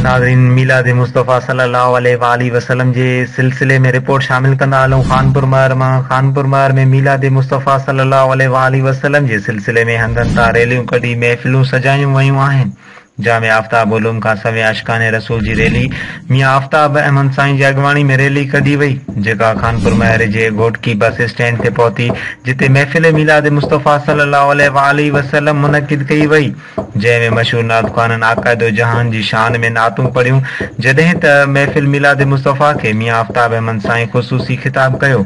ناظرين ميلاد مصطفيٰ صلي الله عليه واٰله وسلم جي سلسلي ۾ رپورٽ شامل ڪندا هلون خانپور مهر مان خانپور مهر ۾ ميلاد مصطفيٰ صلي الله عليه واٰله وسلم جي سلسلي ۾ هنڌن تان ريليون ڪڍي محفلون سجايون ويون آهن جامع آفتاب علوم کان سوين عاشقان رسول جي ريلي ميان آفتاب احمد سائين جي اڳواڻي ۾ ريلي ڪڍي وئي، جيڪا خانپور مهر جي گهوٽڪي بس اسٽينڊ تي پهتي، جتي محفل ميلاد مصطفيٰ صلي الله عليه واٰله وسلم منعقد ڪئي وئي، جنهن ۾ مشهور نعت خوانن آقا دو جهان جي شان ۾ نعتون پڙهيون، جڏهن ته محفل ميلاد مصطفيٰ کي ميان آفتاب احمد سائين خصوصي خطاب ڪيو.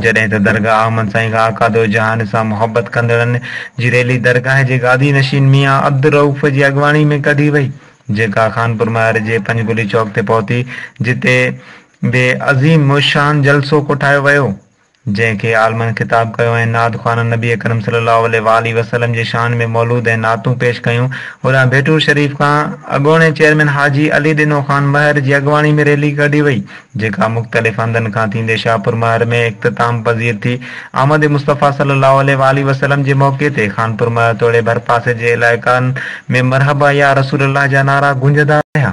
جڏهن ته درگاهه احمد سائين کان آقا دو جهان سان محبت ڪندڙن جي ريلي درگاهه جي گادي نشين ميان عبدالرئوف جي اڳواڻي ۾ ڪڍي وئي، جيڪا خانپور مهر جي پنجگلي چوڪ تي پهتي، جتي به عظيم الشان جلسو ڪوٺايو ويو، جنهن کي عالمن خطاب ڪيو ۽ نعت خوانن نبي اڪرم صلي الله عليه واٰله وسلم جي شان ۾ مولود ۽ نعتون پيش ڪيون. هوڏانهن ڀيٽور شريف کان اڳوڻي چيئرمين حاجي علي ڏنو خان مهر جي اڳواڻي ۾ ريلي ڪڍي وئي، جيڪا مختلف هنڌن کان ٿيندي شاهپور مهر ۾ اختتام پذير ٿي. آمد مصطفيٰ صلي الله عليه واٰله وسلم جي موقعي تي خانپور مهر توڙي ڀرپاسي جي علائقن ۾ مرحبا يا رسول الله جا نعرا گونجندا رهيا.